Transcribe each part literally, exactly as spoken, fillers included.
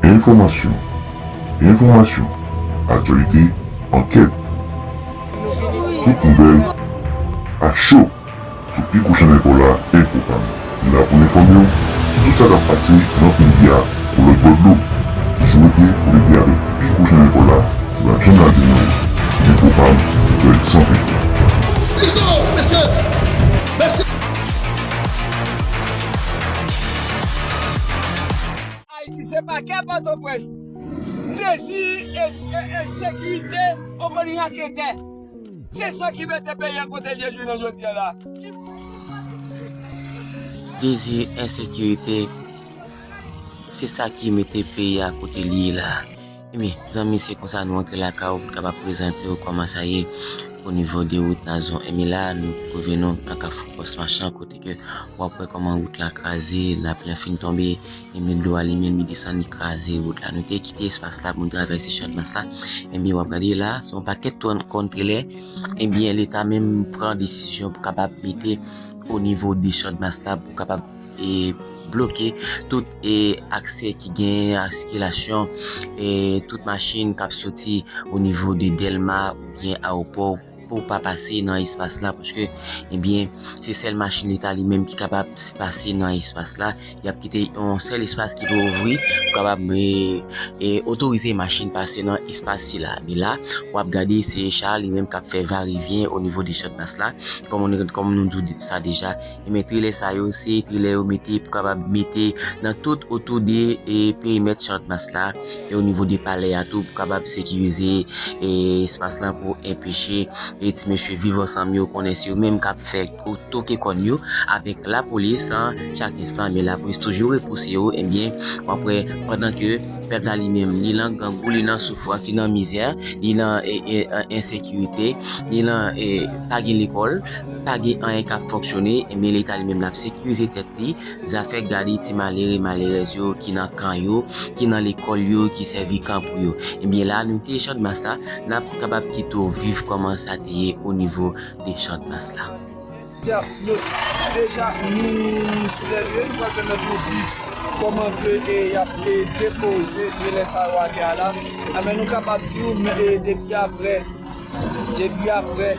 Enfòmasyon, enfòmasyon, aktyalite, ankèt. Tout nouvèl a cho sou Pi Gwo Chanèl Pòla, Enfopam. Nou la pou n enfòme w sou tout sa k ap pase nan peyi a, pou lòt bò dlo. Toujou rete konekte avèk Pi Gwo Chanèl Pòla, nou p ap janm lage nan ou. Enfopam, nouvèl san fake. Ayiti se pakè Pòtoprens. Dezi e, e, ensekirite, on konn raketè. Se sa ki mete peyi an kote l ye jounen jodi a la. Dezi, ensekirite, se sa ki mete peyi a kote li ye la. Ebyen, zanmi, se konsa nou antre lakay ou pou n kapab prezante w kòman sa ye o nivo de wout Nazon. Ebyen, la, nou twouve nou nan Kafou Pòs Machan, kote ke w ap wè kòman wout la kraze, lapli an fin tonbe, ebyen, dlo a li menm, li desann, li kraze wout la. Nou te kite espas la pou n travèse Channmas la. Ebyen, w ap gade la, se yon pakèt kòn-, kòn trelè. Ebyen, Leta menm pran desizyon pou kapab mete o nivo de Channmas la, pou kapab, e, bloke tout, e, aksè ki genyen a sikilasyon, e, tout machin k ap soti o nivo de Dèlma oubyen Ayewopò pou pa pase nan espas la, paske, ebyen, se sèl machin Leta li menm ki kapab pase nan espas la. Y ap kite yon sèl espas ki pou ouvri pou kapab, e, e, otorize machin pase nan espas sila. Men la, w ap gade se cha li menm k ap fè varevyen o nivo de Channmas la. Kòm nou, kòm nou di sa deja, ebyen, trelè sa yo, se trelè yo mete pou kapab mete nan tout otou de, e, perimèt Channmas la, e o nivo de palè a tou, pou kapab sekirize, e, espas la, pou enpeche, e, ti mesye Viv Ansanm yo, konnen se yo menm k ap fè kou-, toke kòn yo avèk lapolis, an, chak enstan, men lapolis toujou repouse yo, ebyen, w ap wè, pandan ke pèp la li menm, li nan grangou, li nan soufrans, li nan mizè, li nan, e, e, e, ensekirite, li nan, e, pa gen lekòl, pa gen anyen k ap fonksyone, ebyen, Leta li menm l ap sekirize tèt li, zafè gade ti malere, malerèz yo ki nan kan yo, ki nan lekòl yo, ki sèvi kan pou yo. Ebyen, la, nou te Channmas la, n ap kapab kite w viv kòman sa te ye o nivo de Channmas la. Deja, nou, deja, nou sou lè nou ye, nou pral pèmèt nou viv kòman ke, e, y ap, e, depoze trelè sa yo atè a la. Anben, nou kapab di w, men, e, depi aprè, depi aprè,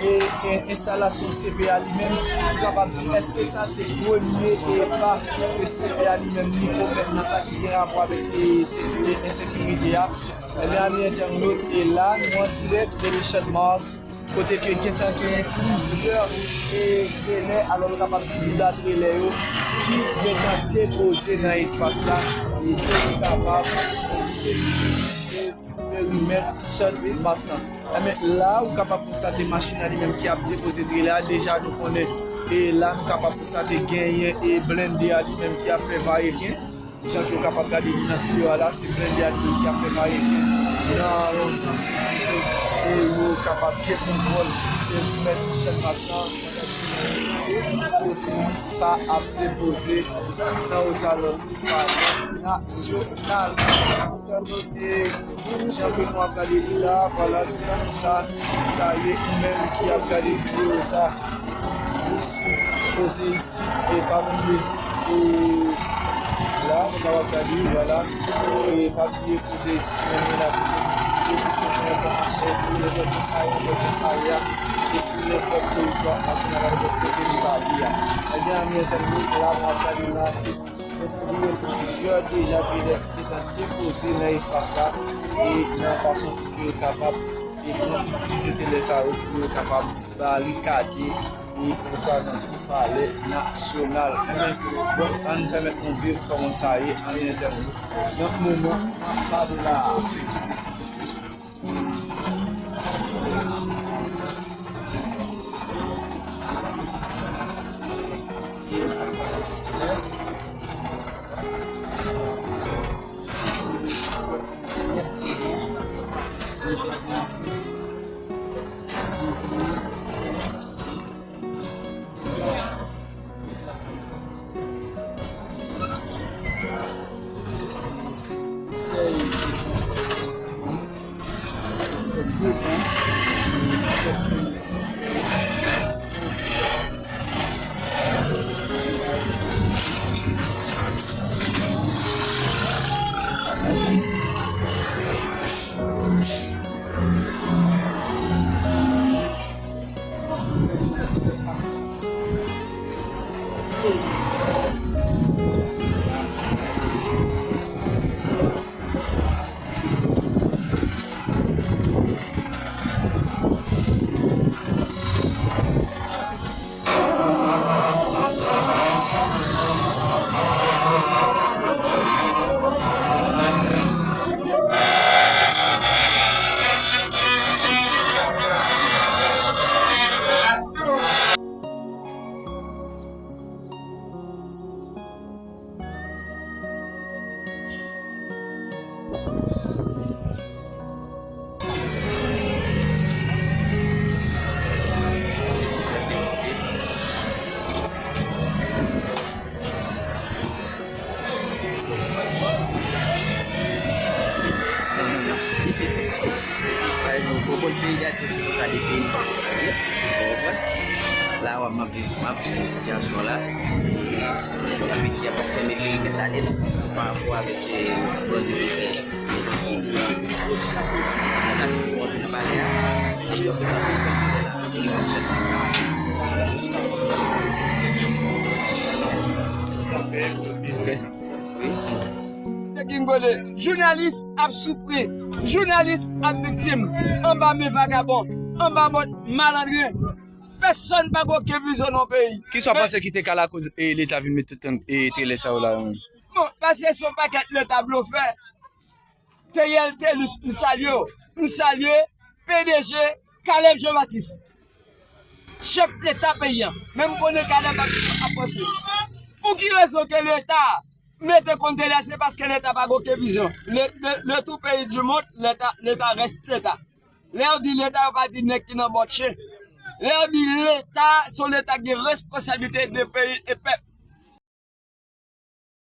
e, e, enstalasyon C P A li menm, nou kapab di, èske sa se premye, e, pa ke C P A li menm li komèt nan sa ki gen rapò avèk, e, sekirite, ensekirite a? Ebyen, ami entènot, e la, nou an dirèk depi Channmas, kote ke gentan genyen plizyè, e, trelè, alò nou kapab di bida trelè yo, ki gentan depoze nan espas la, e pou yo kapab sekirize perimèt Channmas lan. Ebyen, la, ou kapab konstate machin nan li menm ki ap depoze trelè a. Deja, nou konnen, e la, nou kapab konstate genyen, e blende a li menm ki ap fè vayevyen. Jan ke w kapab gade li nan videyo a la, se blende a li menm ki ap fè vayevyen nan yon sans pou ke, e, yo kapab gen kontwòl perimèt Channmas lan, e pou yo pa ap depoze nan ozalantou Palè Nasyonal. Jan ke nou ap gade li la, vwala, se konsa sa ye, ou menm ki ap gade videyo sa. Isi, poze isi, e pa bliye, e la, nou kapab gade, vwala, e pa bliye poze isi, menm nan kote nou, e pou tout enfòmasyon, pou nenpòt jan sa ye, nenpòt jan sa ye a, e sou nenpòt teritwa nasyonal, nenpòt kote nou ta ye a. Ebyen, ami entènot, la, nou ap gade la, se Yo plizyè deja trelè ki gentan depoze nan espas la, e nan fason pou ke yo kapab, e pran itilize trelè sa yo pou yo kapab barikade, e konsa nan tout Palè Nasyonal. Ebyen, bon, ann pèmèt nou viv kòman sa ye an entèn nan moman n ap pale la a. Non, non, non. Sa vle di, w konprann, peyi Dayiti, se konsa, de peyi nou, se konsa l ye. Ou konprann? La, w ap, m ap viv, m ap viv sitiyasyon la. E, y ap di, y ap fèmen peyi nèt la nèt pa rapò avèk, e, bandi ki fè. Nèg la tou pou rantre nan palè a. Epi yo prezante l kòm lidè la. Te King Gole, jounalis ap soufri, jounalis ap viktim, anba men vagabon, anba bòt malandren. Pèsonn pa gen okenn vizyon nan peyi. Kisa w panse ki te ka lakoz, e, Leta vin mete tan, e, trelè sa yo la? Bon, paske se yon pakèt Leta blofè. Theriel Thelus, m salye w. M salye P D G Caleb Jean Baptiste, chèf Leta peyi a. Men m konnen Caleb ap, ap panse. Pou ki rezon ke Leta mete kont Theriel, se paske Leta pa gen okenn vizyon. Le, le, le tout pays du monde, Leta, Leta reste Leta. Lè yo di Leta, yo pa di nèg ki nan bòt chen. Lè yo di Leta, se yon Leta ki gen responsablite de peyi e pèp.